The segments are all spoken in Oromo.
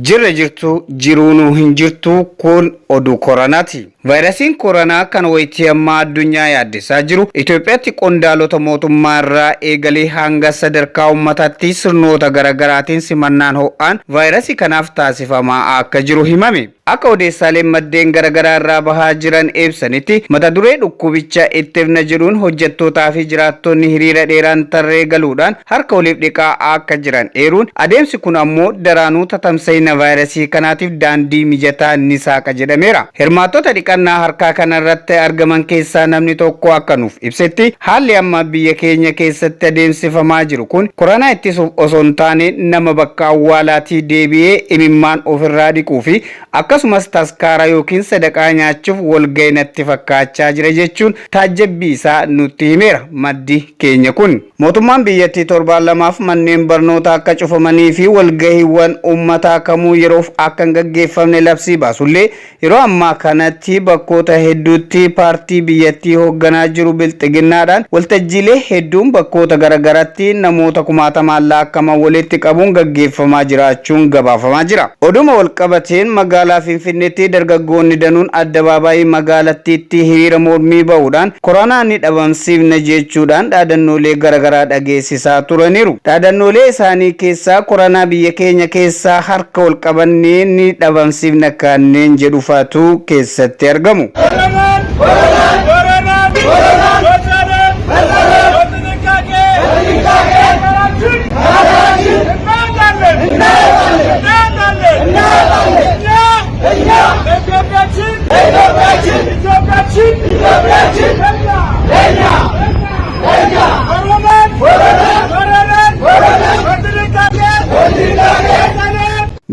Jirra jirtu jiruunuu hin jirtu kun oduu koronaati. Vaayirasiin koronaa kan wayitii ammaa addunyaa yaaddessaa jiru Itoophiyaatti qondaalota mootummaa irraa eegalee hanga sadarkaa uummataatti sirnoota garaagaraatiin simannaan ho'aan vaayirasii kanaaf taasifamaa akka jiru himame. Akka odeessaaleen maddeen garaagaraa irraa bahaa jiran ibsanitti mata duree dhukkubicha ittifna jedhuun hojjettootaa fi jiraattonni hiriira dheeraan tarree galuudhaan harka waliif dhiqaa akka jiran eeruun adeemsi kun ammoo daraanuu tatamsa'ina vaayirasii kanaatiif daandii mijataa ni saaqa jedhameera. Hirmaattota dhiqannaa harkaa kanarratti argaman keessaa namni tokko akka nuuf ibsetti haalli amma biyya keenya keessatti adeemsifamaa jiru kun koronaa ittisuuf osoo hin taane nama bakka awwaalaatii deebi'ee imimmaan ofirraa dhiquu fi akkasumas taskaara yookiin sadaqaa nyaachuuf walga'ii natti fakkaachaa jira jechuun taajjabbii isaa nutti himeera maddi keenya kun. Mootummaan biyyattii torbaan lamaaf manneen barnootaa akka cufamanii fi walgahiiwwan uummataa kamuu yeroof akka hin gaggeeffamne labsii baasullee yeroo ammaa kanatti bakkoota hedduutti paartii biyyattii hoogganaa jiru bilxiginnaadhaan waltajjiilee hedduun bakkoota garaagaraatti namoota kumaatamaan lakkaa'aman walitti qabuun gaggeeffamaa jiraachuun gabaafamaa jira. Oduma walqabateen magaalaa Finfinneetti dargaggoonni danuun addabaabaayii magaalattiitti hiriira mormii bahuudhaan koronaa ni dhabamsiifna jechuudhaan dhaadannoolee garaagaraa dhageessisaa turaniiru. Dhaadannoolee isaanii keessaa koronaa biyya keenya keessaa harka wal qabannee ni dhabamsiifna kanneen jedhufaatu keessatti argamu.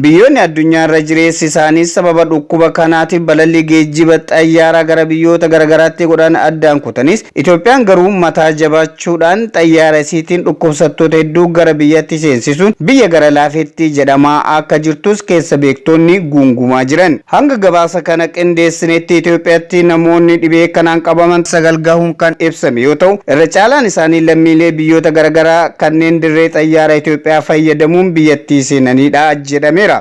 Biyyoonni addunyaa irra jireessi isaanii sababa dhukkuba kanaatiif balalli geejjiba xayyaaraa gara biyyoota garaagaraatti godhan addaan kutanis Itoophiyaan garuu mataa jabaachuudhaan xayyaara isiitiin dhukkubsattoota hedduu gara biyyatti seensisuun biyya gara laafetti jedhamaa akka jirtus keessa beektonni guungumaa jiran. Hanga gabaasa kana qindeessinetti Itoophiyaatti namoonni dhibee kanaan qabaman 9 gahuun kan ibsame yoo ta'u irra caalaan isaanii lammiilee biyyoota garaagaraa kanneen dirree xayyaara Itoophiyaa fayyadamuun biyyattii seenanidha jedhameera.